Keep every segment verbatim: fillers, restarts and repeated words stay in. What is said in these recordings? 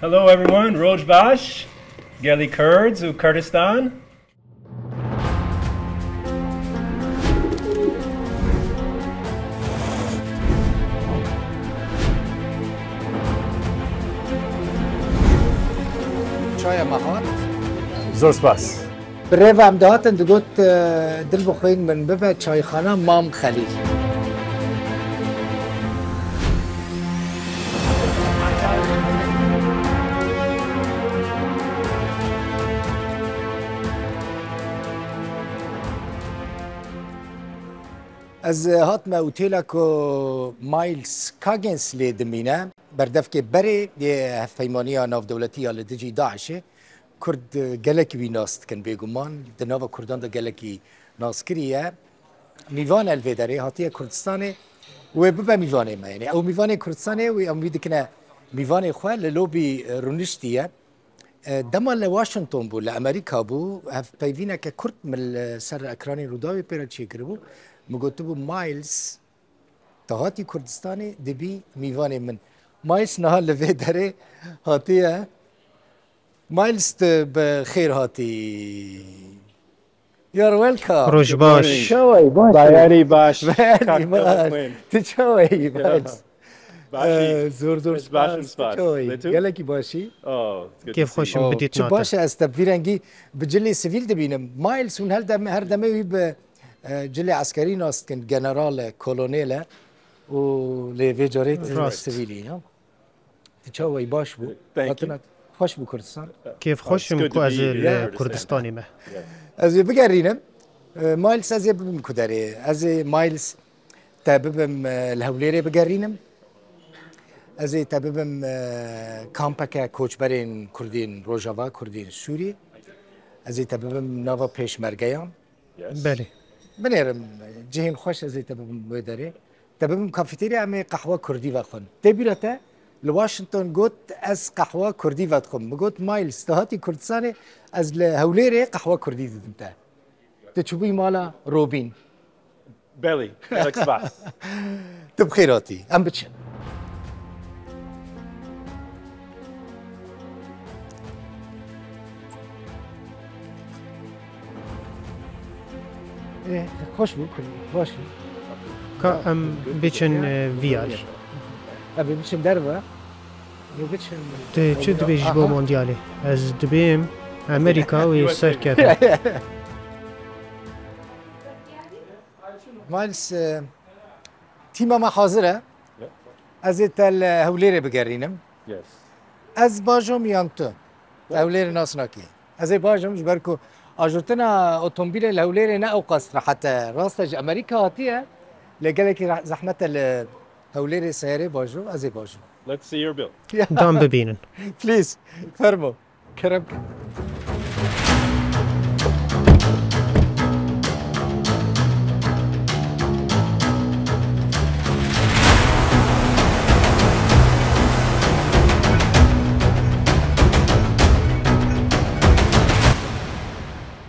Hello everyone, Roj Baş, gelî Kurds û Kurdistan. Çaya me hat. Zor spas. Bi rêve em dihatin digot, e, dil bi xwên min bibe çayxana Mam Xelîl. Ez hatime otêla ku Miles Coggins lê dimîne, berdevkê berê yê hevpeymaniya navdewletî ya li dijî DAIŞê. Kurd, e, gelekî wî nas dikin bêguman. Di nava Kurdan de gelekî naskirî ye. Mîvan e li vê derê, hatiye Kurdistanê. Wê bibe mîvanê me. Yanî ew mîvanê Kurdistanê, wê em wî dikine mîvanê xwe. Li lobî, e, rûniştî ye. E, dema li Washington bû, li Amerîka bû, hevpeyvîneke kurt min li ser ekranên Rûdawê pê re çêkiribû. Min gotibû, Miles, tu hatî Kurdistanê, dibî mîvanê min. Miles niha li vê derê hatiye. Miles, tu bi xêr hatî. You're welcome. Roj baş. Çawa yî, baş î? Bayarî baş. Bayarî baş. Tu çawa yî, Miles? Baş î. Ee, zor zor spas. Baş î, spas. Tu çawa yî? Gelekî baş î? Oh, it's good to see you. Kêfxweş im bidît. Çi baş e, ez te bi vî rengî bi cilê sivîl dibînim. Miles hûn her dem-, her demê wî bi, e, cilê eskerî nas dikin, general e, kolonel e û lê vê carê tu sivîl î, ya. Tu çawa yî, baş bû? Thank you. Hatina xweş bû Kurdistan. Kêfxweş im ku ez li Kurdistanê me. Ez ê bigerînim. E, Miles, ez ê bibim ku derê. Ez ê Miles te bibim, e, li Hewlêrê bigerînim. Ez ê te bibim, e, kampeke koçberên Kurdên Rojava, Kurdên Sûrî. Ez ê te bibim nava pêşmergeyan. Belê. Binêrim, cihên xweş ez ê te bibim wê derê. Te bibim kafeterya, em ê qehwa kurdî vexwin. Tê bîra te, li Washington got, ez qehwa kurdî vedixwim. Min got, Miles, tu hatî Kurdistanê, ez li Hewlêrê qehwa kurdî didim te. Tu çûbûyî mala Robîn. Belê, gelek spas. Tu bi xêr hatî. Em biçin. Ê, xweş bû, baş bû. Ka em biçin, e, vîyar. Em biçin derve. Em biçin. Tu çi dibêjî ji bo Mondyalê? Ez dibêm Amerîka wê serkeve. Miles, e, tîma me hazir e. Yep. Ez ê te li Hewlêrê bigerînim. Yes. Ez bajom yan tu? Hewlêrê nas nakî. Ez ê bajom, ji ber ku ajotina otomobîlê li Hewlêrê ne ewqas rehet e. Rast e, ji Amerîka hatiye. Lê gelekî re-, zehmet e li Hewlêrê seyarê bajo, ez ê bajom. Let's see your bill. Ya. Dan bibînin. Please, fermo. Kerem ke.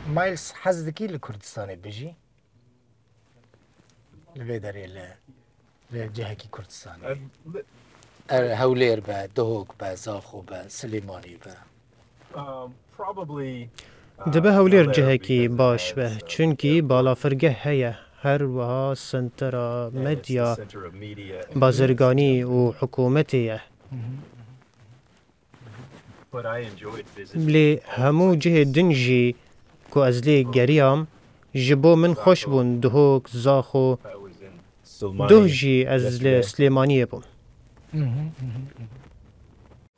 Miles, hez dikî li Kurdistanê bijî? Li vê derê li Li cihekî Kurdistanê. Ev li- Er Hewlêr be, Duhok be, Zaxo be, Silêmanî be. Um, probably, uh, Dibe Hewlêr cihekî baş be, çunkî balafirgeh heye, her wiha sentera medya, bazirganî û hikûmetê ye. Lê hemû cihê din jî ku ez lê geriyam, ji bo min xweş bûn. Duhok, Zaxo, duh jî ez li Silêmaniyê bûm.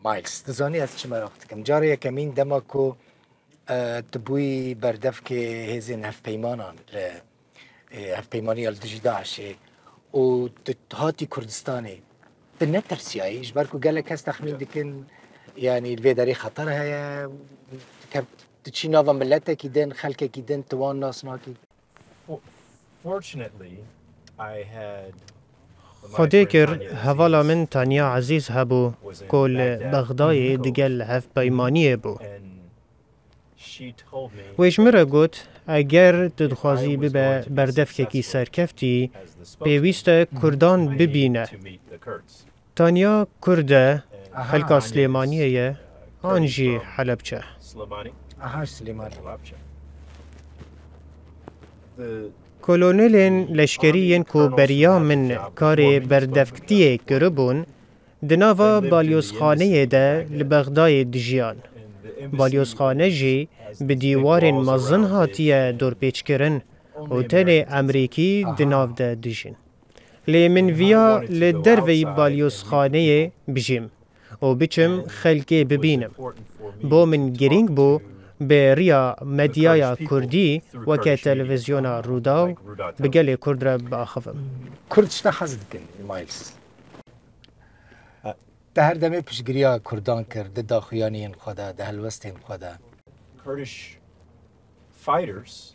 Miles, dizanî ez çi meraq dikim? Carê yekemîn dema ku, e, tu bûyî berdevkê hêzên hevpeymanan li e, hevpeymaniya li dijî DAIŞê û tu hatî Kurdistanê, tu netirsiyayî? Ji ber ku gelek kes texmîn dikin, yanî li vê derê xeter heye, tu ke-, tu çî nava miletekî din, xelkekî din, tu wan nas nakî. Fo-, fortunately, I had Xwedê kir, hevala min Tanya Ezîz hebû, ku li Bexdayê digel hevpeymaniyê bû. Wê ji min re got, eger tu dixwazî bibe berdevkekî serkeftî, pêwîst e Kurdan bibîne. Tanya Kurd e, xelka Silêmaniyê ye, an jî Helepçe. Aha, Silêmanî. Kolonelên leşkerî yên ku beriya min karê berdevkitiyê kiribûn, di nava balyozxaneyê de li Bexdayê dijiyan. Balyozxane jî bi dîwarên mezin hatiye dorpêçkirin û tenê Emerîkî di nav de dijîn. Lê min viya li derveyî balyozxaneyê bijîm û biçim xelkê bibînim. Bo min girîng bû bi riya medyaya kurdî weke televîzyona Rûdaw bi gelê kurd re biaxivim. Kurd ji te hez dikin, Miles. Te her demê piştgiriya kurdan kir, di daxuyaniyên xwe de, di helwestên xwe de. Kurdish fighters,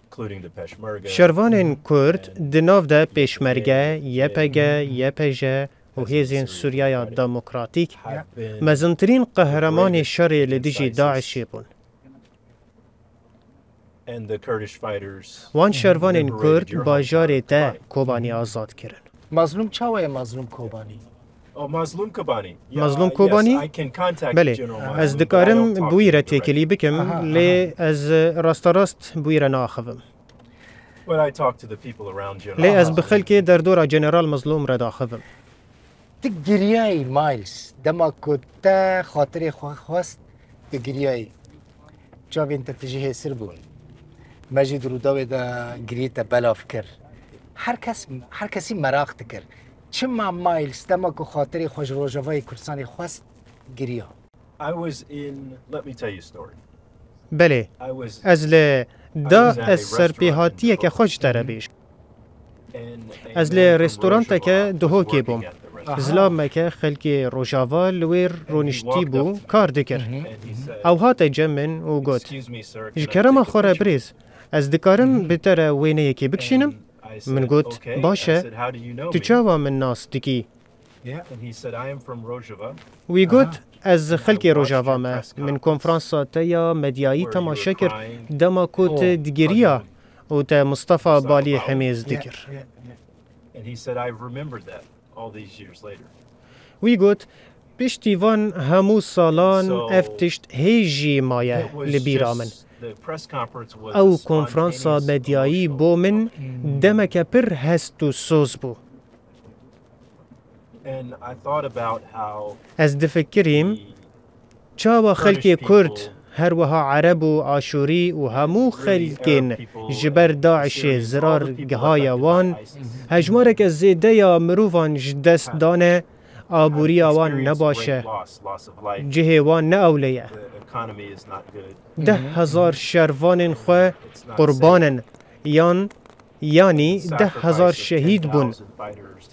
including the Peshmerga, Şervanên Kurd, di nav de Pêşmerge, Y P G, Y P J û Hêzên Sûriyaya Demokratîk, mezintirîn qehremanê şerê li dijî DAIŞê bûn. Wan şervanên Kurd bajarê te Kobanî azad kirin. Mazlûm çawa ye Mazlûm Kobanî? Oh, Mazlûm Kobanî. Yeah, Mazlûm yes, Kobanî? I can contact Belê, General Mazlûm, ez but I dikarim don't talk bi wî to re him têkilî bikim, aha, lê aha, ez, e, rasterast bi wî re naaxivim. But I talk to the people around General Lê ez bi Mazlûm. Xelkê derdora General Mazlûm re daxivim. Tu giriyayî, Miles, dema ku te xatirê xwe xwest, tu giriyayî. Çavên te tijî hêsir bûn. Me jî di Rûdawê de giriyê te belav kir. Her kes, her kesî meraq dikir. Çima Miles dema ku xatirê xwe ji Rojavayê Kurdistanê xwest, giriya? I was in, let me tell you a story. Belê, I was, ez li I da was at a ez restaurant in serpêhatiyeke Duhok. Xwe ji te re bêjim. Ez li restoranteke Duhokê bûm. Zilameke xelkê Rojava li wêr roniştî bû, kar dikir. Ew hate cem min û got, "Ji kerema xwe re birêz, ez dikarim bi te re wêneyekê bikişînim?" Min got, "Baş e, tu çawa min nas dikî?" Wî got, "Ez xelkê Rojava me. Min konferansa te ya medyayî temaşe kir, dema ku tu digiriya û te Mistefa Balî hemêz dikir." Wî got, "Piştî van hemû salan ev tişt hê jî maye li bîra min. Ew konferansa medyayî bo min demeke pir hest û soz bû." Ez difikirîm, çawa xelkê Kurd, her wiha Ereb û Aşûrî û hemû xelkên ji ber DAIŞê zirar gihaye wan, hejmareke zêde ya mirovan ji dest dane, aboriya wan ne baş e, cihê wan ne ewle ye. Deh hezar şervanên xwe qurban in, yan Yanî deh hezar şehîd bûn,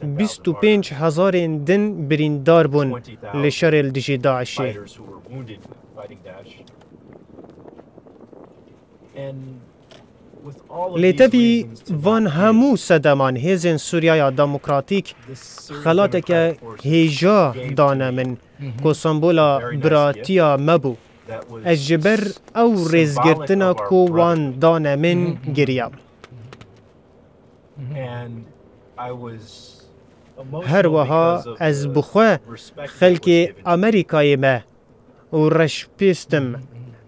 bîst û pênc hezarên din birîndar bûn li şerê li dijî DAIŞê. Lê tevî van hemû sedeman, Hêzên Sûriyaya Demokratîk xelateke hêja dane min, ku sembola biratiya me bû. Ez ji ber ew rêzgirtina ku wan dane min giriyam. Her wiha ez bi xwe xelkê Amerîkayê me û reşpêst im.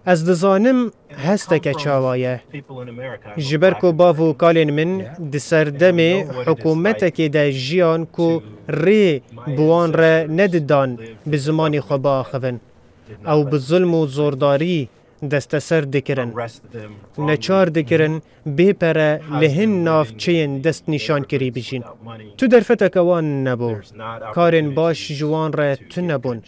Ez dizanim hesteke çawa ye. Ji ber ku bav û kalên min di serdemê hikûmetekê de jiyan ku rê bi wan re nedidan bi zimanê xwe biaxivin. Ew bi zulm û zordarî desteser dikirin. Neçar dikirin bê pere li hin navçeyên destnîşankirî bijîn. Tu derfeteke wan nebû. Karên baş ji wan re tune bûn.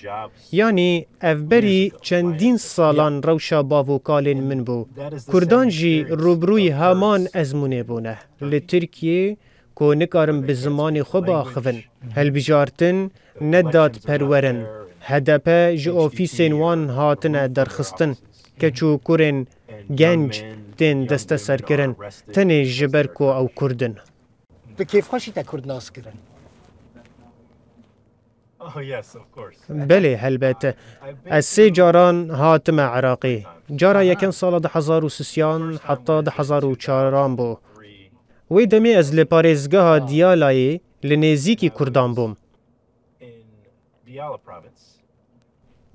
Yanî ev berî çendîn salan rewşa bav û kalên min bû. Kurdan jî rûbirûyî heman ezmûnê bûne. Li Tirkiyê ku nikarin bi zimanê xwe biaxivin. Hilbijartin, nedadperwer in. H D P ji ofîsên wan hatine derxistin. Keç û kurên genc tên desteserkirin, tenê ji ber ku ew Kurd in. Bi kêfxweşî te Kurd nas kirin? Oh, yes, of course. Belê, helbet. Ez sê caran hatime Iraqê. Cara yekem sala du hezar û sêzdehan heta du hezar û çaran bû. Wê demê ez li parêzgeha Diyalayê li nêzîkî Kurdan bûm.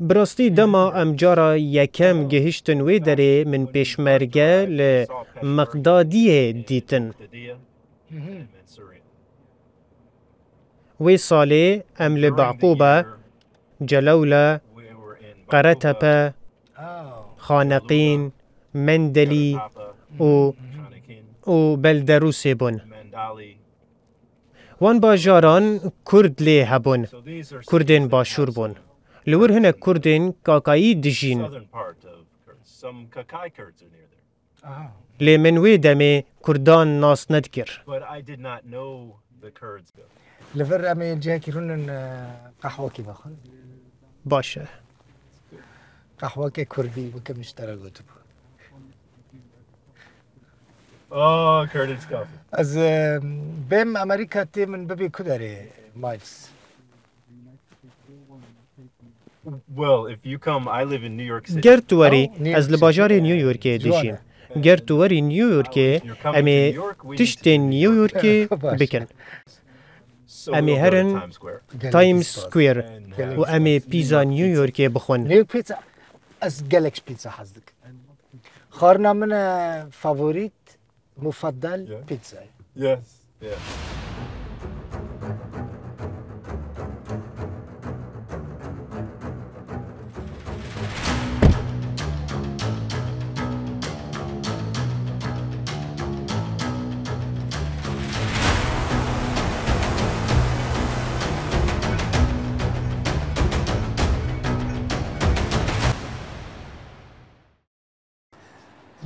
Bi rastî dema em cara yekem gihiştin wê derê, min pêşmerge li Miqdadiyê dîtin. Wê salê em li Baqûbe, Celewle, Qeretepe, Xaneqîn, Mendelî û, û Belderûsê bûn. Wan bajaran Kurd lê hebûn. Kurdên başûr bûn. Li wir hinek Kurdên Kakayî dijîn. Lê min wê demê Kurdan nas nedikir. Li vir em ê cihekî rûnin, e, qehwekî vexwin. Baş e. Qehweke Kurdî weke min ji te re gotibû. Oh, Kurdish coffee. Ez, e, bêm Amerîka tê min bibê ku derê, Miles? Well, if you come, I live in New York City. Ger tu werî, ez li bajarê New Yorkê dijîm. Ger tu werî New Yorkê, em ê tiştên New Yorkê bikin. Em ê herin Times Square û em ê pîza New Yorkê bixwin. New York pizza, ez gelek ji pizza hez dikim. Xwarina min e favorît, mufaddel pizza ye. Yes. Yeah.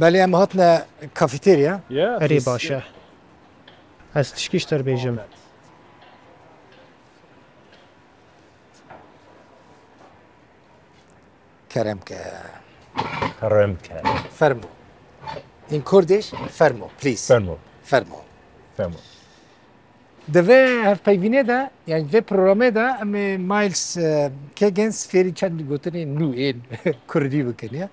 Belê, em hatine kafeterya. Erê, baş e. Ez tişkî ji te re bêjim. Kerem ke. Kerem ke. Fermo. In Kurdish, fermo, please. Fermo. Fermo. Fermo. Di vê hevpeyvînê de, yani vê programê de em ê Miles, e, Kegens fêrî çend gotinên nû ên Kurdî bikin ya.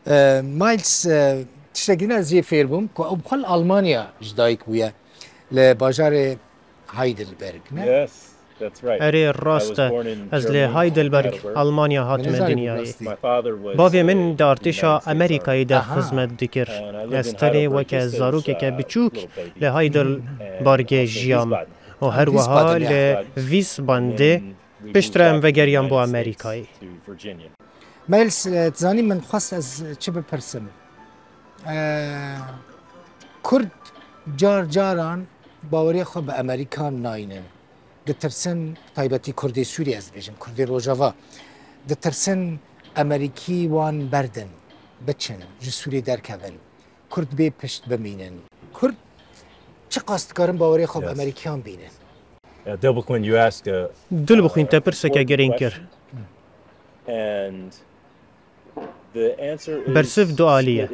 E, Miles, e, tiştekî din ez jê fêr bûm ku ew bi xwe li Almanya ji dayik bûye. Li bajarê Heidelberg, ne? Yes, that's right. Erê, rast e. Ez li Heidelberg, Almanya hatime dinyayê. Bavê min di artêşa Amerîkayê de xizmet dikir. Ez tenê weke zarokeke biçûk li Heidelbergê jiyam û her wiha li Wiesbaden de. Piştre em vegeriyan bo Amerîkayê. Miles, e, dizanî min xwest ez çi bipirsim? E, Kurd car caran baweriya xwe bi Amerîka naynin. Ditirsin, taybetî Kurdê Sûriyê ez dibêjim, Kurdê Rojava. Ditirsin Amerîkî wan berdin, biçin, ji Sûriyê derkevin. Kurd bê pişt bimînin. Kurd çiqas dikarin baweriya xwe bi Amerîkiyan bînin? Dilbixwîn, te pirseke girîng kir. Bersiv du alî ye.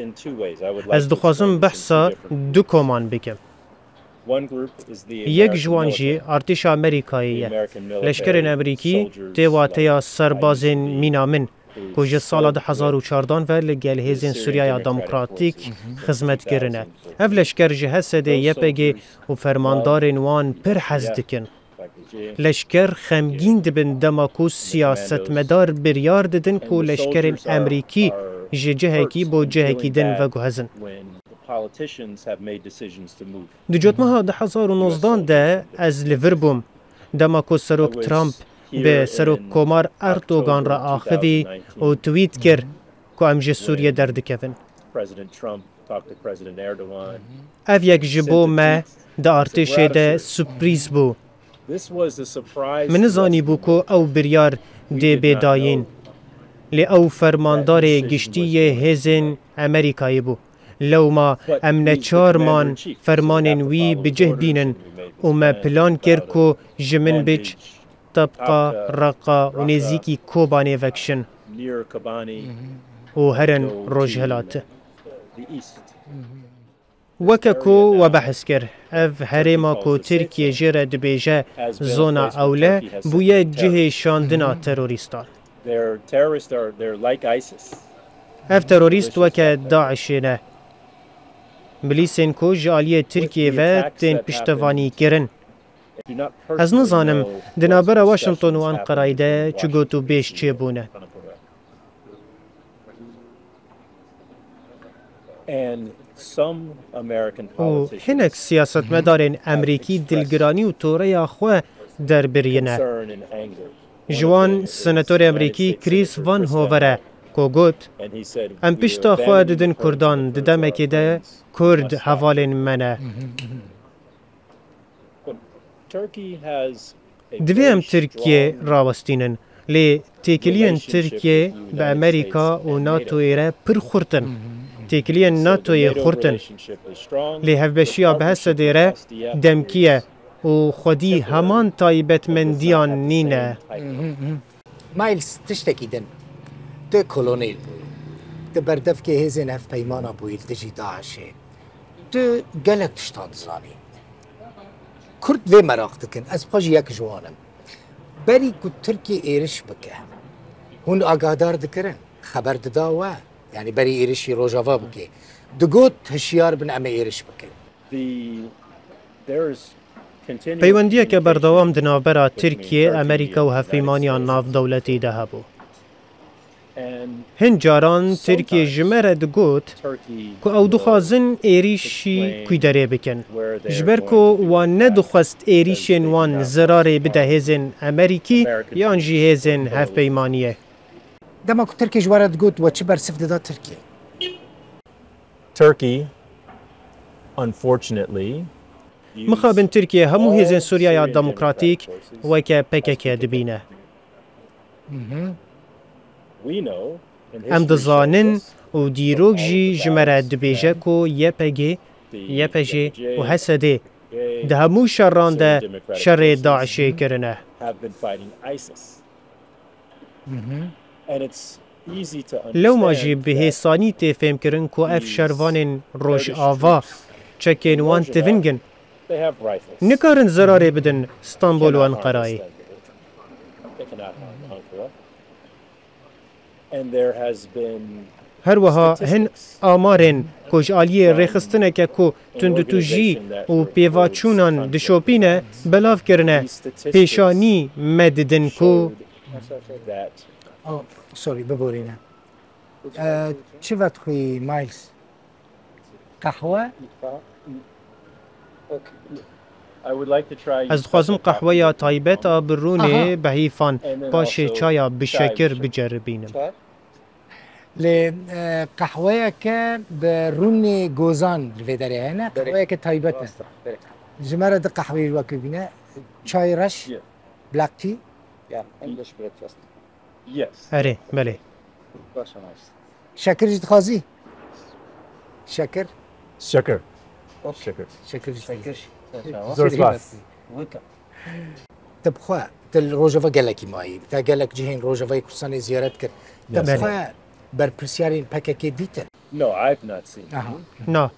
Ez dixwazim behsa du koman bikim. Yek ji wan jî artêşa Amerîkayê ye. Leşkerên Amerîkî tê wateya serbazên mîna min, ku ji sala du hezar û çardan ve li gel Hêzên Sûriyaya Demokratîk xizmet kirine. Ev leşker ji H S D, Y P G û fermandarên wan pir hez dikin. Leşker xemgîn dibin dema ku siyasetmedar biryar didin ku leşkerên Amerîkî ji cihekî bo cihekî din veguhezin. Di cotmeha du hezar û nozdan de ez li vir bûm. Dema ku Serok Trump bi Serok Komar Erdogan re axivî û twît kir ku em ji Sûriyê derdikevin. Ev yek ji bo me di artêşê de surprîz bû. Min nizanîbû ku ew biryar dê bê dayîn. Lê ew fermandarê giştî yê hêzên Amerîkayê bû. Lewma em neçar man fermanên wî bi cih bînin û me plan kir ku ji min biç Tebqa, Reqa û nêzîkî Kobanê vekişin û herin rojhilat. Weke ku we behs kir, ev herêma ku Tirkiye jê re dibêje zona ewle, bûye cihê şandina terorîstan. Ev terorîst weke DAIŞê ne. Milîsên ku ji aliyê Tirkiyê ve tên piştevanî kirin. Ez nizanim di navbera Washington û Enqerayê de çi got û bêj çêbûne. Û hinek siyasetmedarên Emerîkî dilgiranî û toreya xwe derbirîne. Ji wan senatorê Emerîkî Chris Van Hover e, ku got, "Em pişta xwe didin Kurdan, di demekê de Kurd hevalên me ne." Divê em Tirkiye rawestînin, lê têkiliyên Tirkiye bi Amerîka û NATOyê re pir xurt in. Têkiliyên NATOyê xurt in, lê hevbeşiya bi Hesedê re demkî ye û xwedî heman taybetmendiyan nîne. Miles, tiştekî din. Tu kolonêl bûyî. Tu berdevkê hêzên hevpeymana bûyî li dijî DAIŞê. Tu gelek tiştan dizanî. Kurd vê meraq dikin. Ez xwe jî yek ji wan im. Berî ku Tirkiye êriş bike, hûn agahdar dikirin. Xeber dida we. Yanî berî êrişî Rojava bike. Digot, hişyar bin, em ê êriş bikin. Peywendiyeke berdewam di navbera Tirkiye, Amerîka û hevpeymaniya navdewletî de hebû. Hin caran Tirkiye ji me re digot ku ew dixwazin êrîşî kuyderê bikin, ji ber ku wan nedixwest êrîşên wan zerarê bide hêzên Amerîkî yan jî hêzên hevpeymaniyê. Dema ku Tirkiye ji we re digot, we çi bersiv dida Tirkiye? Turkey, unfortunately, Mixabin Tirkiye hemû hêzên Sûriyaya Demokratîk weke P K K dibîne. Em dizanin û dîrok jî ji me re dibêje ku Y P G, Y P J û H S D di hemû şeran de şerê DAIŞê kirine. Lewma jî bi hêsanî tê fêmkirin ku ev şervanên Rojava çekên wan tiving in. Nikarin zerarê bidin Stenbol û Enqerayê. Her wiha hin amarên ku ji aliyê rêxistineke ku tundûtûjî û pêvaçûnan dişopîne, belav kirine, pêşanî me didin ku Oh, sorry, biborîne. E, çi vedixwî, Miles? Qehwe? Ez dixwazim qehweya taybet a bi rûnê behîfan, paşê çaya bi şekir biceribînim. Lê, e, qehweyeke bi rûnê gozan li vê derê hene, qehweyeke taybet e. Ji me re di qehweyê ji we bîne, çay reş, black tea. Erê, belê. Şekir jî dixwazî? Şekir? Şekir. Şekir. Şekir jî dixwazî. Zor spas. Tu bi xwe, tu li Rojava gelekî mayî. Te gelek cihên Rojavayê Kurdistanê ziyaret kir. Te bi xwe berpirsiyarên P K K dîtin? Na,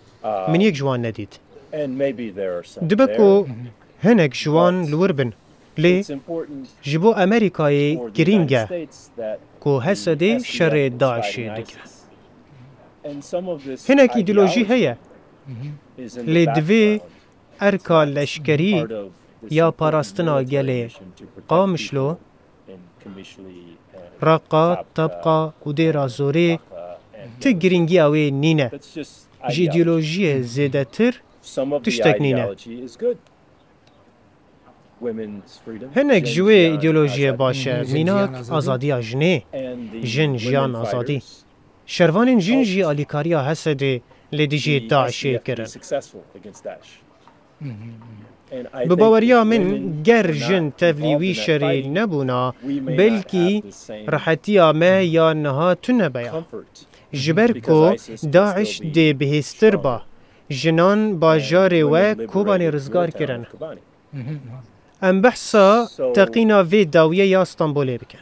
min yek ji wan nedît. Dibe ku hinek ji wan li wir bin. Lê ji bo Amerîkayê girîng e ku H S D şerê DAIŞê dike. Hinek îdeolojî heye, lê divê erka leşkerî ya parastina gelê Qamişlo, Reqa, Tebqa û Dêra Zorê ti girîngiya wê nîne. Ji îdeolojiyê zêdetir tiştek nîne. Hinek ji wê îdeolojiyê baş e, mînak azadiya jinê, jin, jiyan, azadî. Şervanên jin jî alîkariya H S D'ê li dijî DAIŞê kirin. Bi baweriya min, ger jin tevlî wî şerî nebûna, belkî rehetiya me ya niha tune be ya. Ji ber ku DAIŞ dê bihêztir ba, jinan bajarê we Kobanê rizgar kirin. Em behsa teqîna vê dawiyê ya Stenbolê bikin.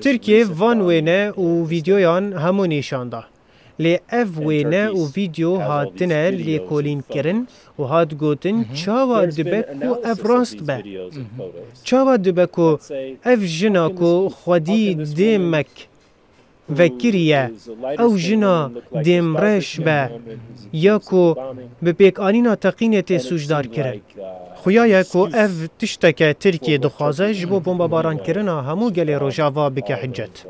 Tirkiye van wêne û vîdeoyan hemû nîşan da. Lê ev wêne û vîdeo hatine lêkolînkirin û hat gotin, çawa dibe ku ev rast be? Çawa dibe ku ev jina ku xwedî dê mek vekiriye. Ew jina dêmreş be ya ku bi pêkanîna teqînê tê sûcdar kirin. Xuya ye ku ev tişteke Tirkiye dixwaze ji bo bombebaran kirina hemû gelê Rojava bike hicet.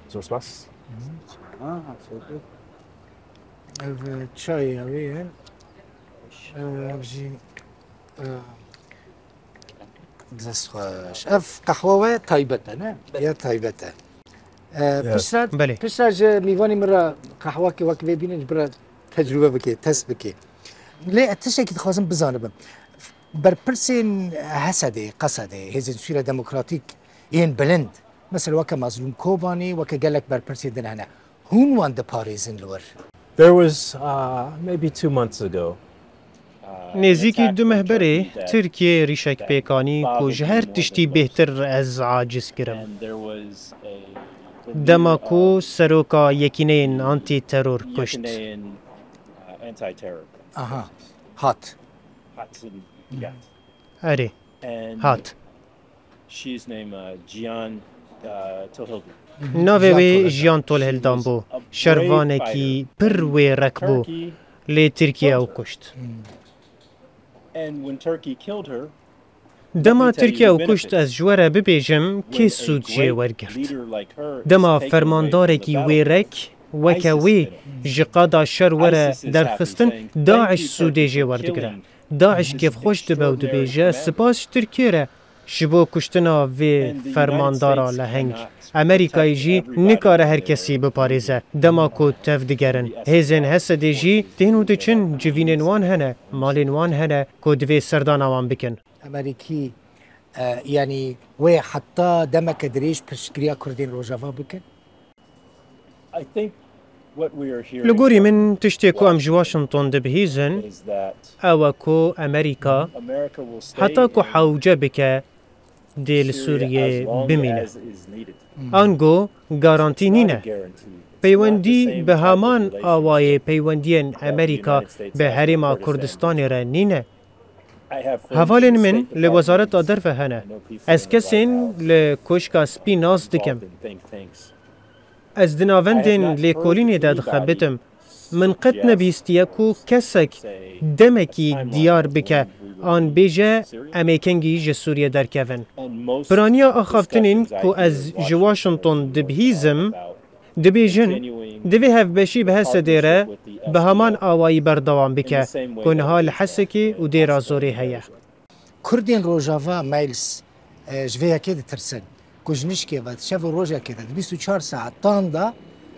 Zor spas. Ev çayê ew ê, ev jî, e, dest xweş. Ev qehwe we taybet e, ne? Ya taybet e. E, Ya. Piştre, Belê. Piştre ji mîvanî min re qehwekê wek vê bînin, ji bira tecrube bike, test bike. Lê ez tiştekî dixwazim bizanibim. Berpirsên Hesedê, Qesedê, Hêzên Sûriya Demokratîk yên bilind, mesela weke Mazlûm Kobanî, weke gelek berpirsên din hene. Hûn wan diparêzin li wir? There was, uh, maybe two months ago. Nêzîkî du meh berê Tirkiye rîşek pêk anî ku ji her tiştî bêhtir ez aciz kirim. Dema ku seroka yekîneyên antî-teror kuşt. Aha, hat. Erê, hat. Navê wê Jiyan Tolhildan bû. Şervanekî pir wêrek bû. Lê Tirkiye ew kuşt. Dema Tirkiye ew kuşt, ez ji we re bibêjim, kê sûd jê wergirt? Dema fermandarekî wêrek weke wê ji qada şer were derxistin, DAIŞ sûdê jê werdigire. DAIŞ kêfxweş dibe û dibêje, spas ji Tirkiye re ji bo kuştina vê fermandara leheng. Amerîkayê jî nikare her kesî biparêze. Dema ku tev digerin, hêzên Hesedê jî tên û diçin, civînên wan hene, malên wan hene ku divê serdana wan bikin. Amerîkî, e, yanî wê heta demeke dirêj piştgiriya Kurdên Rojava bikin? Li gorî min tiştê ku em ji Washington dibihîzin, ew e ku Amerîka heta ku hewce bike dê li Sûriyê bimîne. Ango garantî nîne. Peywendî bi heman awayê peywendiyên Amerîka bi Herêma Kurdistanê re nîne. Hevalên min li Wezareta Derve hene. Ez kesên li Koşka Spî nas dikim. Ez di navendên lêkolînê de dixebitim. Min qet nebîstiye ku kesek demekî diyar bike an bêje, em ê kengî ji Sûriyê derkevin. Piraniya axaftinên ku ez ji Washington dibihîzim, dibêjin, divê hevbeşî bi Hesedê re bi heman awayî berdewam bike ku niha li Hesekê û Dêra Zorê heye. Kurdên Rojava, Miles, e, ji vê yekê ditirsin ku ji nişkê ve di şev û rojekê de di bîst û çar saetan de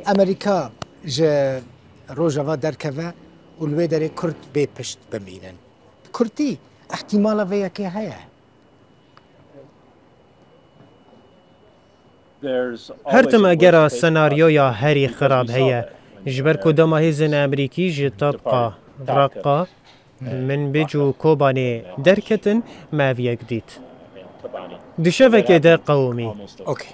Amerîka ji Rojava derkeve û li wê derê Kurd bê pişt bimînin. Bi kurtî, îhtîmala vê yekê heye. Her tim egera senaryoya herî xirab heye. Ji ber ku dema hêzên Amerîkî ji Tabqa, Raqqa, Minbic û Kobanê derketin, me ev yek dît. Di şevekê de qewimî. Okey.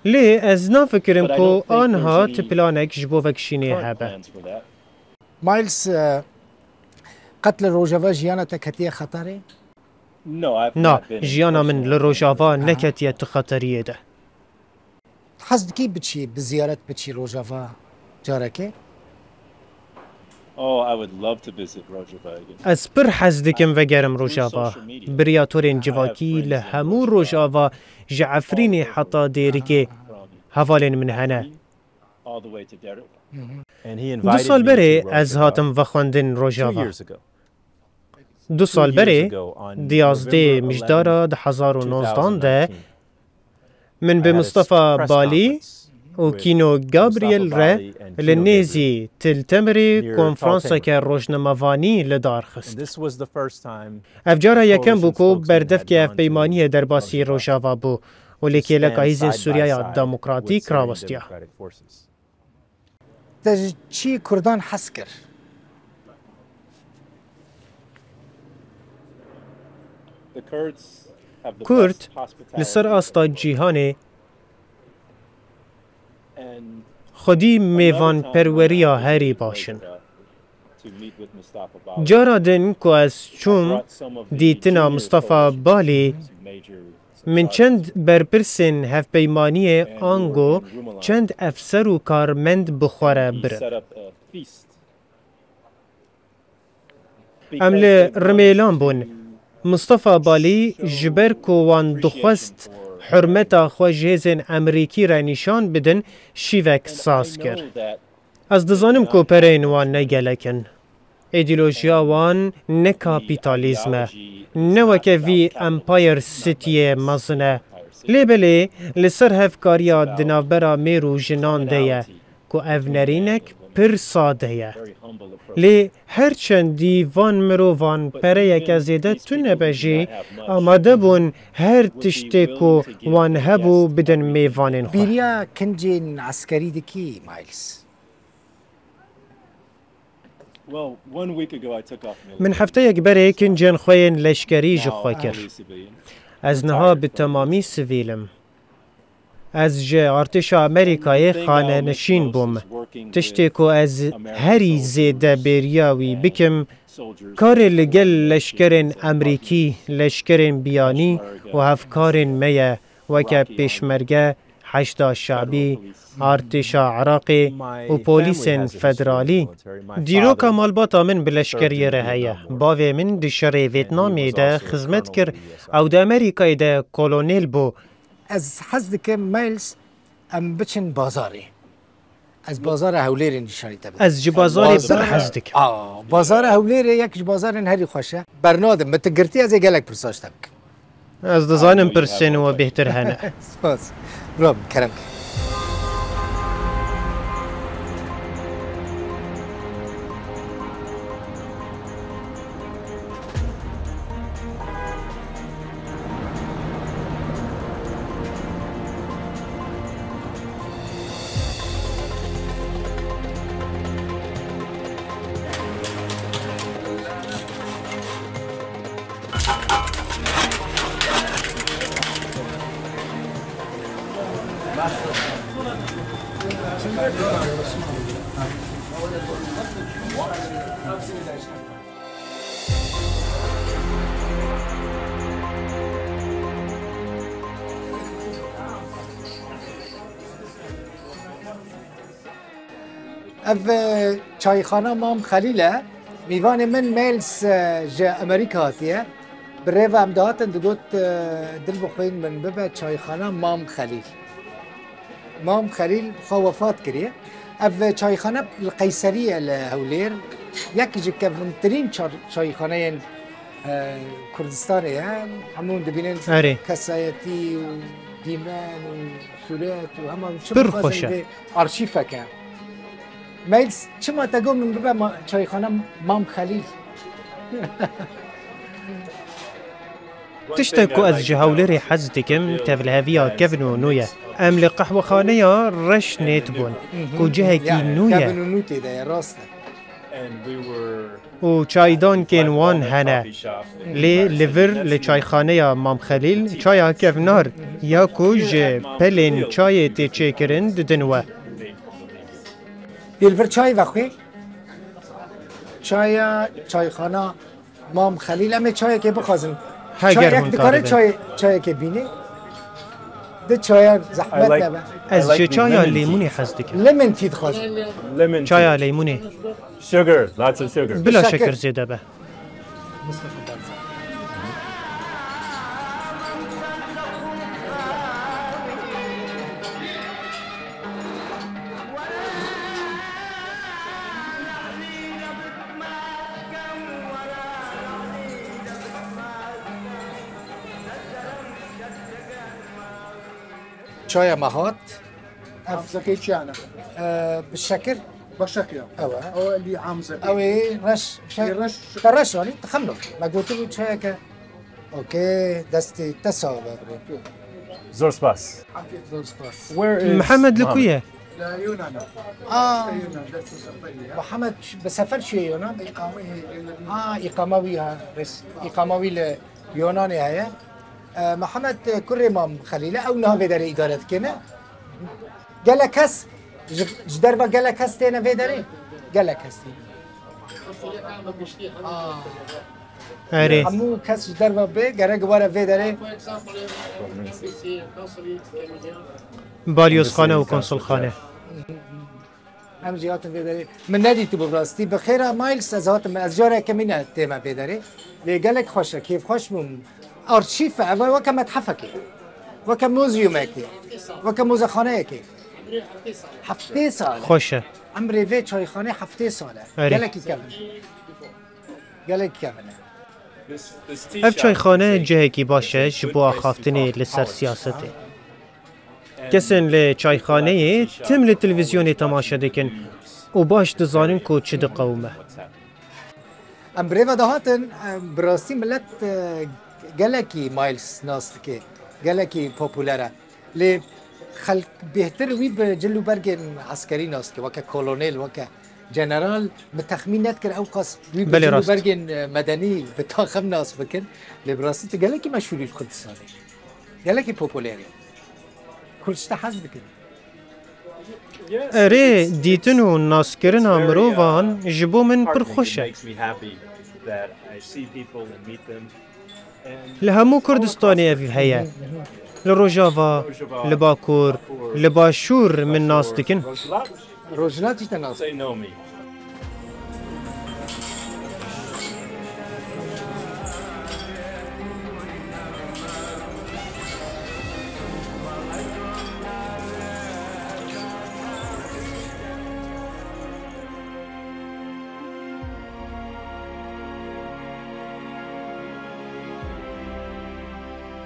Lê ez nafikirim ku anha ti planek ji bo vekişînê hebe. Miles, e, qet li Rojava jiyana te ketiye xeterê? Na, jiyana min li Rojava neketiye tu xeteriyê de. Hez dikî biçî, bi ziyaret biçî Rojava carekê? Oh, I would love to visit Rojava again. Ez pir hez dikim vegerim Rojava. Bi riya torên civakî li hemû Rojava, ji Efrînê heta Dêrikê, hevalên min hene. Du sal berê ez hatim vexwendin Rojava. Du sal berê, di yazdê Mijdara di hezar û nozdan de, min bi Mustafa Balî û Kîno Gabriel re li nêzî Til Temirê konferanseke rojnamevanî li dar xist. Ev cara yekem bû ku berdevkê hevpeymaniyê derbasî Rojava bû û li kêleka Hêzên Sûriyeya Demokratîk rawestiya. Te ji çi Kurdan hez kir? Kurd li ser asta cîhanê xwedî mêvanperweriya herî baş in. Cara din ku ez çûm dîtina Mustafa Balî, Min çend berpirsên hevpeymaniyê ango çend efser û karmend bi xwe re birin. Em li Rimêlan bûn. Mistefa Balî ji ber ku wan dixwest hurmeta xwe ji hêzên Emerîkî re nîşan bidin, şîvek saz kir. Ez dizanim ku pereyên wan ne gelek in. Îdeolojiya wan ne kapîtalîzm e, ne weke vî Empire Cityê mezin e. Lê belê li ser hevkariya di navbera mêr û jinan de ye, ku ev nerînek pir sade ye. Lê her çendî van mirovan pereyeke zêde tune be jî, amade bûn her tiştê ku wan hebû bidin mêvanên xwe. Bîriya kincên eskerî dikî, Miles? Min hefteyek berê kincên xwe yên leşkerî ji xwe kir. Ez niha bi temamî sivîl im. Ez ji artêşa Amerîkayê xanenişîn bûm. Tiştê ku ez herî zêde bêriya wî bikim, karê li gel leşkerên Emerîkî, leşkerên biyanî û hevkarên me ye, weke Pêşmerge, Heşda Şabî, Artêşa Iraqê û polîsên federalî. Dîroka malbata min bi leşkeriyê re heye. Bavê min di şerê Vêtnamê de xizmet kir, ew di Amerîkayê de kolonêl bû. Ez hez dikim, Miles, em biçin bazarê. Ez bazara Hewlêrê nîşanî te bidim. Ez ji bazarê pir hez dikim. Aa, bazara Hewlêrê yek ji bazarên herî xweş e. Bernadim, min tu girtî, ez ê gelek pirsa ji te bikim. Ez dizanim pirsên we bêhtir hene. Spas. Bira min, kerem ke. Ev, e, çayxana Mam Xelîl e. Mîvanê min Miles, e, ji Amerîka hatiye. Bi rê ve em dihatin digot, e, dil bixwîn min bibe çayxana Mam Xelîl. Mam Xelîl xwe wefat kiriye. Ev çayxane li Qeyserî ye li Hewlêr. Yek ji kevintirîn çar-, çayxaneyên, e, Kurdistanê ye. Hemû dibînin. Erê. Kesayetî û dîmen û sûret û hema çi bixwazin vê arşîfeke. Miles, çima te got min bibe ma-, çayxane Mam Xelîl? Tiştek ku ez ji Hewlêrê hez dikim, tevliheviya kevn û nû ye. Em li qehwexaneya Reş nêt bûn, ku cihekî nû ye. Kevn û nû tê de ye, rast e. Û çaydankên wan hene. Lê li vir li çayxaneya Mam Xelîl çaya kevnar ya ku ji pelên çayê tê çêkirin didin we. Pêl vir çayê vexwê. Çaya çayxana Mam Xelîl, em ê çayekê bixwazin. Heger hûn karibin. Çayek dikare çay, çayekê bînê? Di çaya zehmet nebe. Ez ji çaya lêmûnê hez dikim. Lemon tea dixwazin. Lemon tea. Çaya lêmûnê. Sugar, lots of sugar. Bila şekir zêde be. Çaya me hat. Ev amzekê çi ne? E, bi şekir. Bi şekir. Ew e. Ew lî amzekê. Ew ê reş, şe-, Lî reş. Te reş anî, te xem lo. Me gotibû çayeke. Okey, destê te sax be. Zor spas. Zor spas. Where is Mihemed li ku ye? Li Yunan e. Aa. Yunan, destê seferiye. Mihemed bi sefer çûye Yunan? Îqameyê Yunan. Aa, îqama wî ha, res-, îqama wî li Yunanê heye. E, Mihemed, e, kurê Mam Xelîl e, ew niha vê derê îdare dikene. Gelek kes, ji, ji derve gelek kes têne vê derê? Gelek kes têne. Aa. Erê. Hemû kes ji derve bê gerek were vê derê. Balyozxane û konsulxane. Em jî hatin vê derê. Min nedîtibû bi rastî. Bi xêra Miles ez hatim. Ez cara yekemîn e tême vê derê. Lê gelek xweş e, kêfxweş bûm. Arşîf e, ev e weke methefekê. Weke muzyumekê. Weke muzexaneyekê. Heftê sal e. Xweş e. Emrê vê çayxanê heftê sal e. Erê. Gelekî kevin e. Gelekî kevin e. Ev çayxane cihekî baş e ji bo axaftinê li ser siyasetê. Kesên li çayxaneyê tim li televîzyonê temaşe dikin û baş dizanin ku çi diqewime. Em bi rê ve dihatin, em bi rastî milet, e, gelekî Miles nas dike, gelekî popûler e. Lê xelk bêhtir wî bi cil û bergên eskerî nas dike, weke kolonêl, weke general. Min texmîn nedikir ew qas wî bi Belê cil û rast. Bergên, e, medenî bi taxim nas bikin. Lê bi rastî tu gelekî meşhûr î li Kurdistanê. Gelekî popûler î. Kurd ji te hez dikin. Erê, dîtin û naskirina mirovan ji bo min pir xweş e. Li hemû Kurdistanê ev heye. Li Rojava, li Bakur, li Başûr min nas dikin. Rojhilat jî te nas.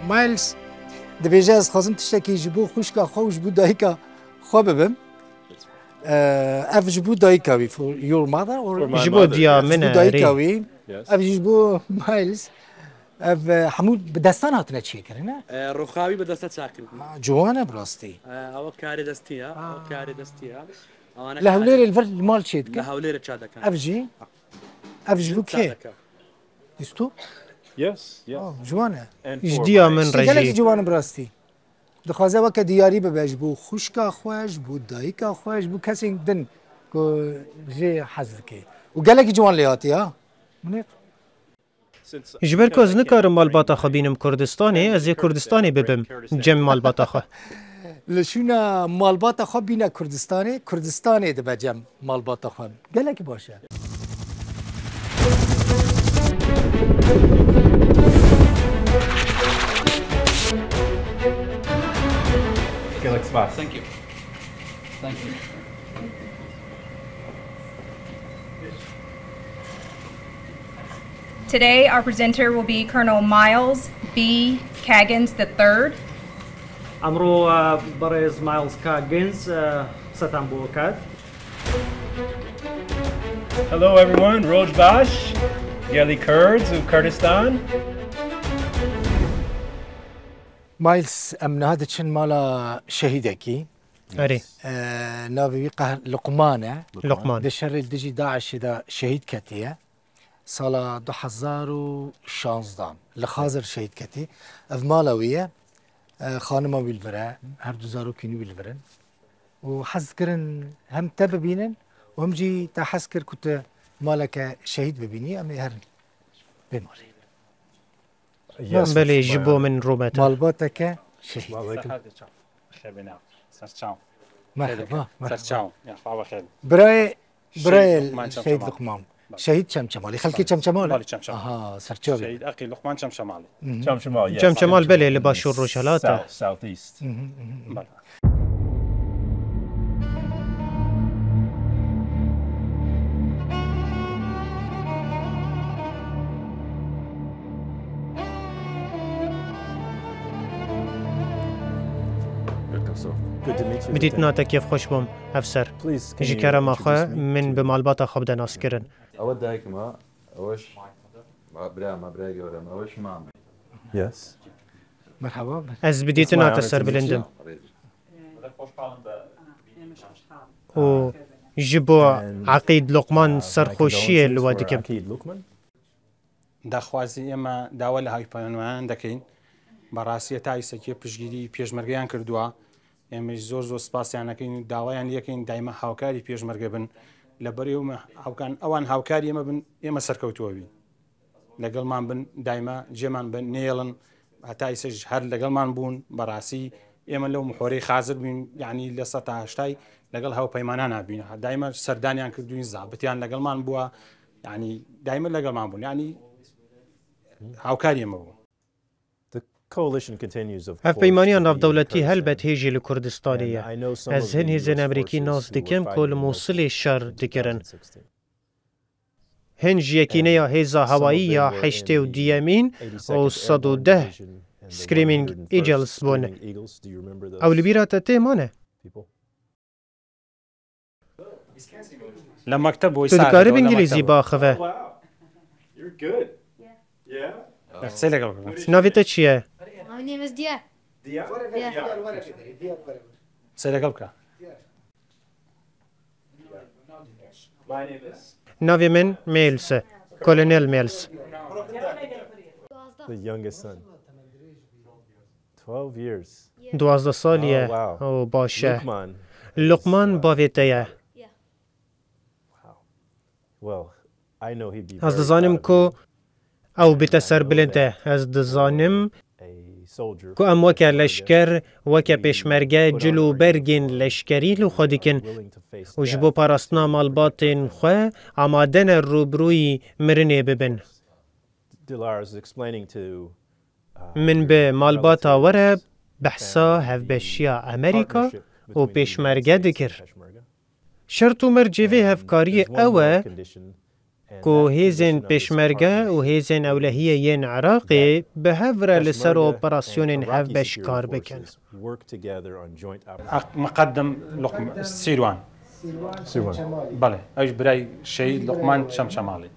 Miles dibêje, ez dixwazim tiştekî ji bo xwişka xwe û ji bo dayika xwe bibim. Ev ji bo dayika wî, for your mother or? Ji bo diya min e, Ji bo dayika erê. Wî. Ev jî ji bo Miles. Ev, e, hemû bi destan hatine çêkirin, e? Roxawî bi deste çakirin. Ha, ciwan e bi rastî. Ew karê destî ye. Ew karê destî ye. Li Hewlêrê li vir li mal çêdikin. Li Hewlêrê çadekan. Ev jî, ev ji bo kê? Çadekan. Bîst û? Yes, yes. Oh, ciwan e. And Ji for diya my min Gelek rejî. Ciwan e bi rastî. Dixwaze weke diyarî bibe ji bo xwişka xwe, ji bo dayika xwe, ji bo kesên din ku jê hez dike. Û gelekî ciwan lê hatiye, ha? Munîr? Ji ber ku ez nikarim malbata xwe bînim Kurdistanê, ez ê Kurdistanê bibim cem malbata xwe. Li şûna malbata xwe bîne Kurdistanê, Kurdistanê dibe cem malbata xwe. Gelekî baş e. Gelek spas. Thank you. Thank you. Today, our presenter will be Colonel Miles B. Caggins the third. ئەمڕۆ بەڕێز مایلز کاگنز قسەتان بۆ کات. Hello everyone, Roj Bash, Gelî Kurds û Kurdistan. Miles, em niha diçin mala şehîdekî. Erê. E, navê wî Qeh-, Luqman e. Luqman. Di şerê li dijî DAIŞê de şehîd ketiye. Sala du hezar û şanzdan li Xazir şehîd ketî. Ev mala wî ye. E, xanima wî li vir e. Her du zarokên wî li vir in. Û hez dikirin hem te bibînin û hem jî te hez kir ku tu maleke şehîd bibînî. Em ê herin vê malê. Yes, Belê, it's ji my bo honor. Min rûmet e. Malbateke şehîd. Xêbîna. Serçaw. Merhaba. Merhaba. Serçaw. Ya, xwe xêr. Birayê, birayê Luqman Şehîd Çemçemal. Luqman. Şehîd Çemçemalî. Xelkê Çemçemal. Balî Çemçemal. Aha, serçavê. Şehîd Aqî Luqman Çemçemalî. Çemçemal, yes. Çemçemal belê li Başûr Rojhilat e. South, southeast. Mhm, mhm. Balî. Bi dîtina te kêfxweş bûm, Efser. Ji kerema xwe min bi malbata xwe bide naskirin. Ew dayik me, ew bira me, bira gewre me, ew mam. Yes. Merhaba. Ez bi dîtina te serbilind im. Û ji bo Eqîd Luqman serxweşiyê li we dikim. داخوازی ئێمە داوا لە هاوپەیمانان دەکەین، بەڕاستی هەتا ئیسەکیە پشتگیری پێشمەرگەیان کردووە، ئێمەش زۆر زۆر سپاسیان دەکەین و داوایان لێکەین دایمە هاوکاری پێشمەرگە بن، لە بەرێومە هاوکان ئەوان هاوکاری ئێمە بن، ئێمە سەرکەوتووە بین. لەگەڵمان بن، دایمە جێمان بن، نێڵن. هەتا ئیسش هەر لەگەڵمان بوون. بەڕاستی ئێمە لەو محۆرەی خازر بووین، یعنی لە سەتا هەشتای لەگەڵ هاوپەیمانانا بووین. دایمە سەردانیان کردوین، زابتیان لەگەڵمان بووە، یعنی دایمە لەگەڵمان بوون، یعنی هاوکاری ئێمە بوو. Hevpeymaniya navdewletî helbet hêjî li Kurdistanê ye. Ez hin hêzên Amerîkî nas dikim ku li Mûsilê şer dikirin. Hin ji yekîneya hêza hewayî ya heştê û duyemîn û sed û deh Screaming Eagles bûn. Ew li bîra te tê, mane? Tu dikarî bi îngilîzî biaxive? Qisey lêgel bikin. Navê te çi ye? My name is Dia. Qisey lêgel bike. Navê min Miles e. Kolonel Miles. Duwazdeh salî ye. O baş e. Luqman bavê te ye. Ez dizanim ku ew bite serbilind e. Ez dizanim ku em weke leşker, weke pêşmerge cil û bergên leşkerî li xwe dikin û ji bo parastina malbatên xwe amade ne rûbirûyî mirinê bibin. Min bi malbata we re behsa hevbeşiya Amerîka û Pêşmerge dikir. Şert û mercê vê hevkariyê ew e ku hêzên Pêşmerge û hêzên ewlehiyê yên Iraqê bi hev re li ser operasyonên hevbeş kar bikin. Miqedim Sîrwan. Sîrwan. Belê. Ew jî birayê Şehîd Luqman Çemçemalî.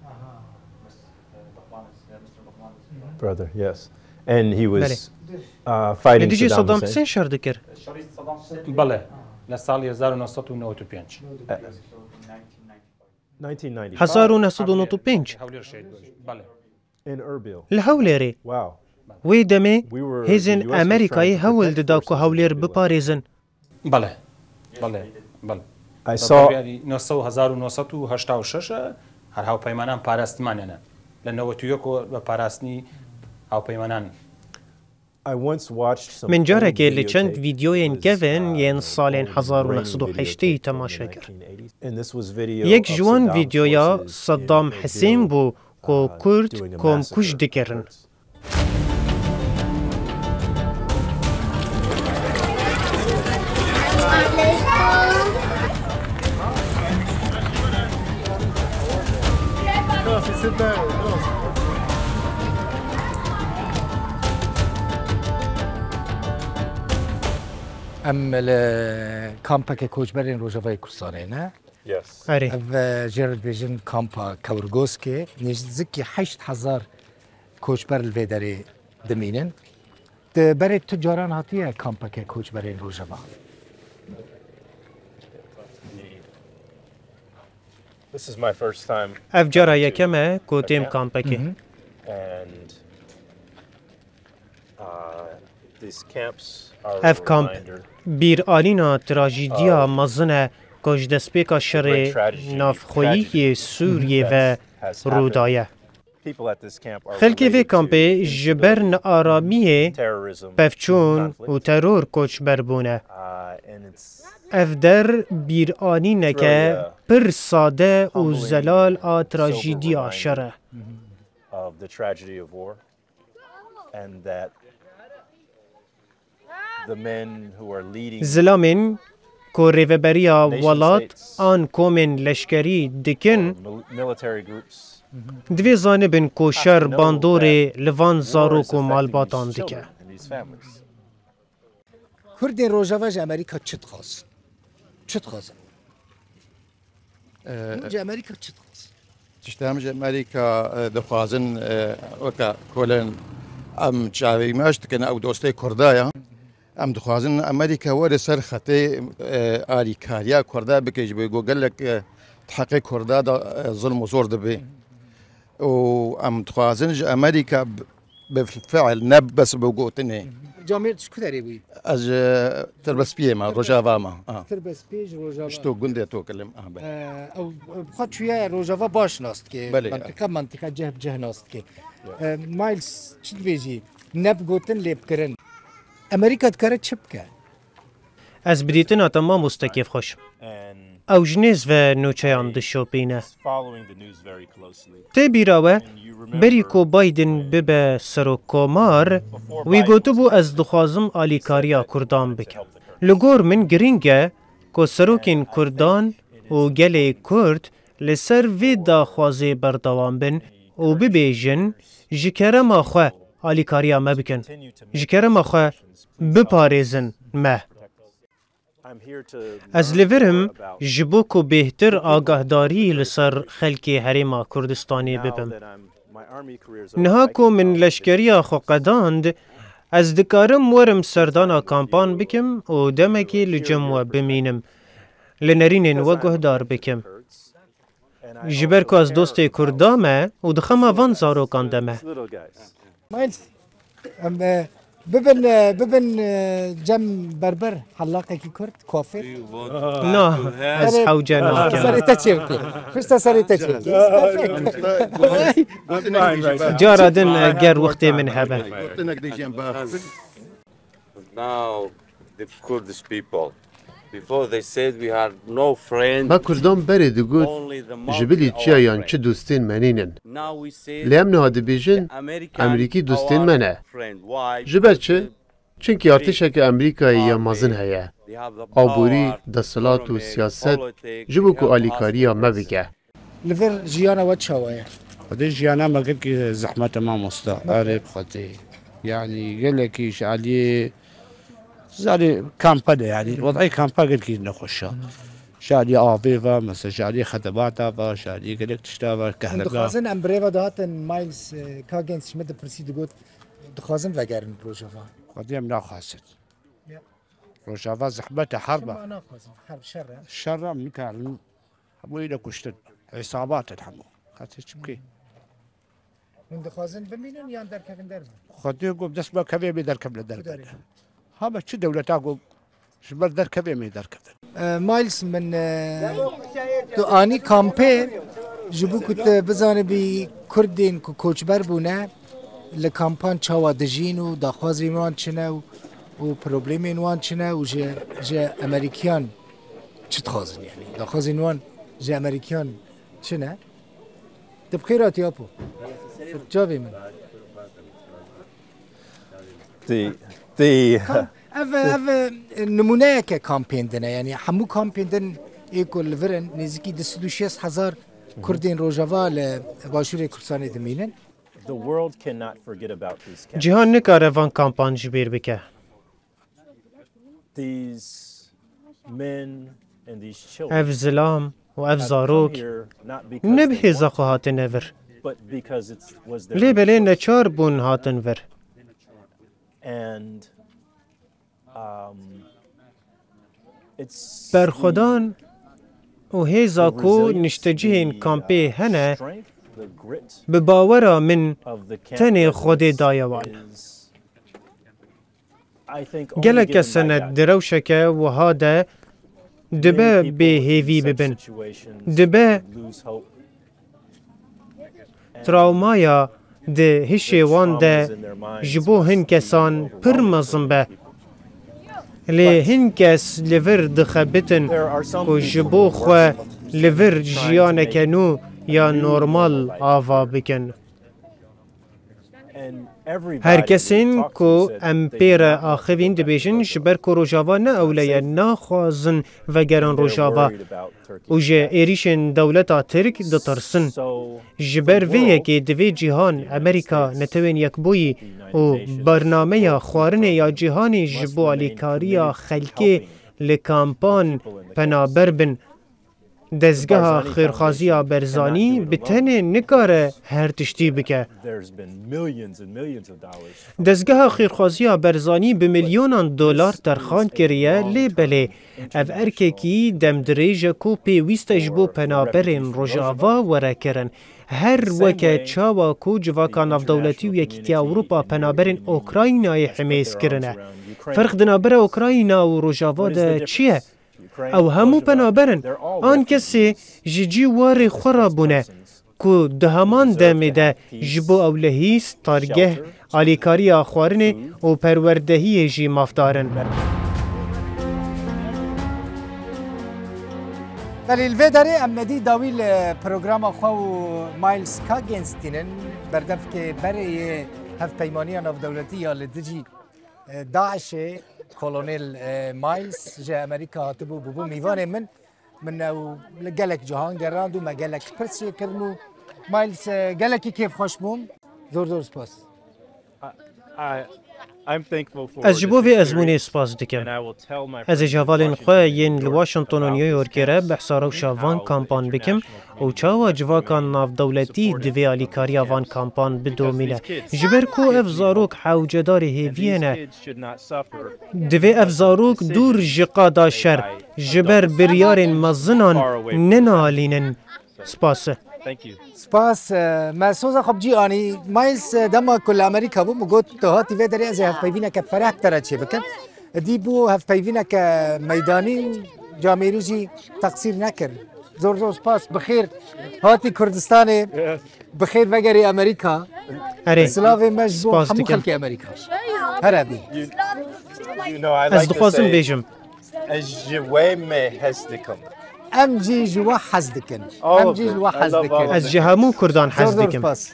Brother, yes. And he was uh, fighting Li dijî Saddam Hussein. Hussein şer dikir. Belê. Li salê hezar û neh sed û newed û pênc. Hezar û neh sed û newed û pênc. Li Hewlêrê. Wê demê hêzên Amerîkayê hewl dida ku Hewlêr biparêzin. Belê. Belê. Belê. I saw. Neh sed û hezar û neh sed û heyşta û şeş e, her hawpeymanan parastman, yani. Li newet û yek ve parastinî hawpeymanan. Min carekê li çend vîdyoyên kevin yên salên hezar û neh sed û heştê temaşe kir. Yek ji wan vîdyoya Saddam Hussein bû ku Kurd komkuj dikirin. Em li kampeke koçberên Rojavayê Kurdistanê ne. Yes. Erê. Ev, e, jê re dibêjin kampa Kewrgoskê. Nêzîkî heşt hezar koçber li vê derê dimînin. Te berê tu caran hatiye kampeke koçberên Rojava? This is my first time. Ev cara yekem e ku têm kampekê. And, uh, these camps are a reminder. Ev kamp bîranîna trajîdiya mezin e ku ji destpêka şerê navxweyî yê Sûriyê ve rû daye. Xelkê vê kampê ji ber nearamiyê, pevçûn û teror koçber bûne. Ev der bîranîneke pir sade û zelal a trajîdiya şer e. Zilamên ku rêveberiya welat an komên leşkerî dikin, divê zanibin ku şer bandorê li van zarok û malbatan dike. Kurdên Rojava ji Amerîka çi dixwazin? Çi dixwazin? Hûn ji Amerîka çi dixwazin? Tişta em ji Amerîka, e, dixwazin, e, weke kolên em çavê me dikin, ew dostê Kurda ya. Em dixwazin Amerîka were ser xetê, e, alîkariya Kurda bike ji bo ku gelek, e, di heqê Kurda de, e, zilm û zor dibe. Û em dixwazin ji Amerîka b-, Bi fiil, ne bes bi gotinê. Camêr ji ku derê bûyî? Ez ji Tirbespiyê me, Rojava me. Ha. Tirbespiyê ji Rojava. Ji to gundê to kilim. Ha, be. Ew bi xwe çûye Rojava baş nas dike. Belê. Mentiqa, mentiqa cih bi cih nas dike. Miles, çi dibêjî? Ne bi gotin lê bi kirin. Amerîka dikare çi bike? Ez bi dîtina te mamoste kêfxweş im. Ew ji nêz ve nûçeyan dişopîne. Tê bîra we, berî ku Biden bibe serokkomar, wî gotibû, ez dixwazim alîkariya Kurdan bikim. Li gor min girîng e ku serokên Kurdan û gelê Kurd li ser vê daxwazê berdewam bin û bibêjin, ji kerema xwe alîkariya me bikin. Ji kerema xwe biparêzin me. Ez li vir im ji bo ku bêhtir agahdarî li ser xelkê Herêma Kurdistanê bibim. Niha ku min leşkeriya xwe qedand, ez dikarim werim serdana kampan bikim û demekê li cem we bimînim, li nerînên we guhdar bikim. Ji ber ku ez dostê Kurda me û di xema van zarokan de me. Em, e, bibin, e, bibin, e, cem berber hellaqekî Kurd, kuafêr. Na, ez hewce nakim. Serê te çêbikê. Pişta serê te çêbikê. Cara din, e, ger wextê min hebe. Now the Kurdish people. Before they said we had no friend. Me Kurdan berê digot, ji bilî çiya yan çi dostên me nînin. Lê em niha dibêjin, Emerîkî dostên me ne. Ji ber çi? Çimkî artêşeke Emerîkayê ya mezin heye. Aborî, desthilat û siyaset ji bo ku alîkariya me bike. Li vir jiyana we çawa ye? Xwedê jiyana me gelkî zehmet e mamosta. Erê bi Xwedê. Yanî gelekî ji aliyê zarê kampa de yanî. Wed'ê kampa gelkî nexweş e. Ji aliyê avê ve, mesela ji aliyê xedebata ve, ji aliyê gelek tişta ve, Hûn kehrega. Dixwazin em bi rêva dihatin Miles, e, Coggins ji min dipirsî digot, dixwazin vegerin Rojava. Xwedê em naxwazin. Ya. Rojava zehmet e, herb e. Çima naxwazin? Herb şer e. Şer e, em nikarin. Hemû yine kuştin. Îsabat in hemû. Qet çi bikî? Hûn dixwazin bimînin yan derkevin derve? Xwedê got dest me kevê bê derkevine derve. Derê. Hame çi dewleta got ji ber derkevê mê derkevin. E, Miles min e, tu anî kampê ji bo ku tu bizanibî Kurdên ku koçber bûne li kampan çawa dijîn û daxwazên wan çi ne û, û problemên wan çi ne û ji, ji Emerîkiyan çi dixwazin, yanî daxwazên wan ji Emerîkiyan çi ne? Tu bi xêr hatî apo. Çavê min. Tê, tê. Ev, ev nimûneyeke kampên din e. Yanî hemû kampên din ê ku li vir in nêzîkî du sed û şêst hezar Kurdên Rojava li Başûrê Kurdistanê dimînin. Cîhan nikare van kampan ji bîr bike. Ev zilam û ev zarok ne bi hêza xwe hatine vir. Lê belê neçar bûn hatin vir. Berxwedan û hêza ku niştecihên kampê hene, bi bawera min tenê Xwedê daye wan. Gelek kes hene di rewşeke wiha de dibe bêhêvî bibin. Dibe trawmaya di hişê wan de ji bo hin kesan pir mezin be. Lê hin kes li vir dixebitin ku ji bo xwe li vir jiyaneke nû ya normal ava bikin. Her kesên ku em pê re axivîn dibêjin, ji ber ku Rojava ne ewle ye, naxwazin vegerin Rojava û ji êrîşên dewleta Tirk ditirsin. Ji ber vê yekê divê cîhan, Amerîka, Netewên Yekbûyî û Bernameya Xwarinê ya Cîhanî ji bo alîkariya xelkê li kampan penaber bin. Dezgeha Xêrxwaziya Berzanî bi tenê nikare her tiştî bike. Dezgeha Xêrxwaziya Berzanî bi milyonan dolar terxan kiriye, lê belê ev erkekî demdirêj e ku pêwîst e ji bo penaberên Rojava were kirin. Her weke çawa ku civaka navdewletî û Yekîtiya Ewropa penaberên Ukraynayê himêz kirine. Ferq di navbera Ukrayna û Rojava de çi ye? Ew hemû penaber in. An kesê ji cî warê xwe re bûne, ku di heman demê de ji bo ewlehî, stargeh, alîkariya xwarinê û perwerdehiyê jî mafdar in. Belê, li vê derê em nedî dawî li programa xwe û Miles Kagens tînin, berdevkê berê yê Hevpeymaniya Navdewletî ya li dijî, e, DAIŞê, Kolonel, e, Miles ji Amerîka hatibû, bûbû mîvanê min. Min ew li gelek cihan gerand û me gelek pirs jê kirin û Miles, e, gelekî kêfxweş bûm. Zor zor spas. I, I'm thankful for Ez ji bo vê ezmûnê spas dikim. Ez ê ji hevalên xwe yên li Washington û New Yorkê re behsa rewşa van kampan bikim û çawa civaka navdewletî divê alîkariya van kampan bidomîne. Ji ber ku ev zarok hewcedarê hêviyê ne. Divê ev zarok dûr ji qada şer, ji ber biryarên mezinan nenalînin. Spas. Spas, e, me soza xwe bi cî anî. Miles, e, dema ku li Amerîka bû, min got, tu hatî vê derê, ez ê hevpeyvîneke fereh bi te re çêbikim. Dî bû hevpeyvîneke meydanî û camêrî jî teqsîr nekir. Zor zor spas. Bi xêr hatî Kurdistanê. Bi xêr vegerî Amerîka. Erê. Silavê me ji bo Spas hemû dikim. Xelkê Amerîka. Here bî. Ez dixwazim bêjim. Ez ji we me hez dikim. Em jî ji we hez dikin. Em jî ji we hez dikin. Ez ji hemû Kurdan hez dikim. Zor zor spas.